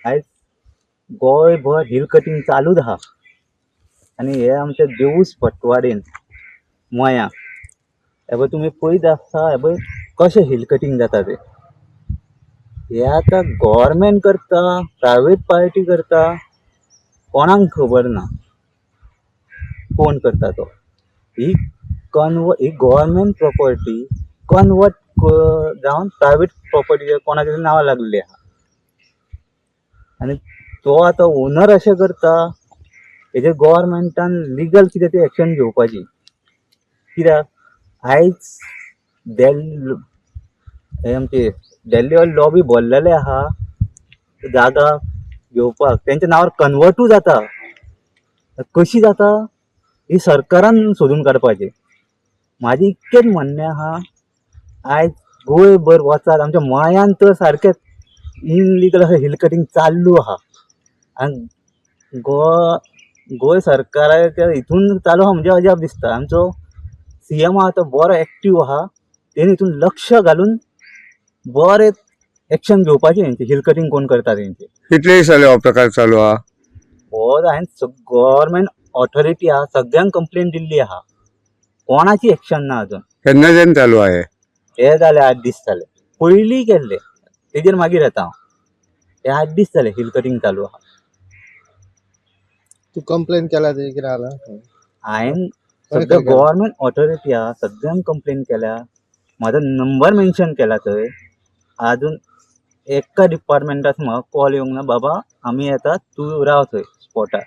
आयज गोंयभर hill cutting चालूच आहा आनी हे आमच्या देवूस भटवाडीन मयां हे पळय तुमी पळयत आसता, हे पळय कशें हिल कटींग जाता तें. हें आतां गोवोरमेंट करता, प्रायवेट पार्टी करता, कोणाक खबर ना कोण करता तो. ही ही गोवोरमेंट प्रोपर्टी कन्वर्ट जावन प्रायवेट प्रोपर्टी कोणाच्या तरी नांवा लागलेली आहा आनी तो आतां ओनर अशें करता. हेजेर गोवोरमेंटान लिगल कितें तें एक्शन घेवपाची, कित्याक आयज डेल हे आमचे डेल्ली लॉबी भरलेले आहा जागा घेवपाक, तेंच्या नांवार कन्वर्टूय जाता. कशी जाता ही सरकारान सोदून काडपाची. म्हाजें इतकेंच म्हणणें आहा, आयज गोंयभर वचात, आमच्या मयान तर सारकेंच इनलिगल अशें हिल कटींग चालू आहा आनी गोंय सरकाराच्या हितून चालू आहा म्हणजे अजाप दिसता. आमचो सीएम आहा तो बरो एक्टीव आहा, तेणी हितून लक्ष घालून बरें एक्शन घेवपाचें हेंचें, हिल कटींग कोण करता तेंचें. कितले दीस जाले हो प्रकार चालू आहा? हो हांवें गव्हर्मेंट ऑथॉरिटी आहा सगळ्यांक कंप्लेन दिल्ली आहा, कोणाची एक्शन ना अजून. केन्नाच्यान चालू आहा हे? हे जाले 8 दीस जाले, पयलीं केल्ले तेजेर मागीर येता हांव. हे 8 दीस जाले हिल कटींग चालू आहा. तू कंप्लेन केला ते कितें जाला? हांवें सगळ्या गव्हर्मेंट ऑथॉरिटी आहा सगळ्यांक कंप्लेन केल्या, म्हाजो नंबर मेन्शन केला थंय. आजून एका डिपार्टमेंटाक म्हाका कॉल येवंक ना, बाबा आमी येतात, तूं राव थंय स्पॉटार.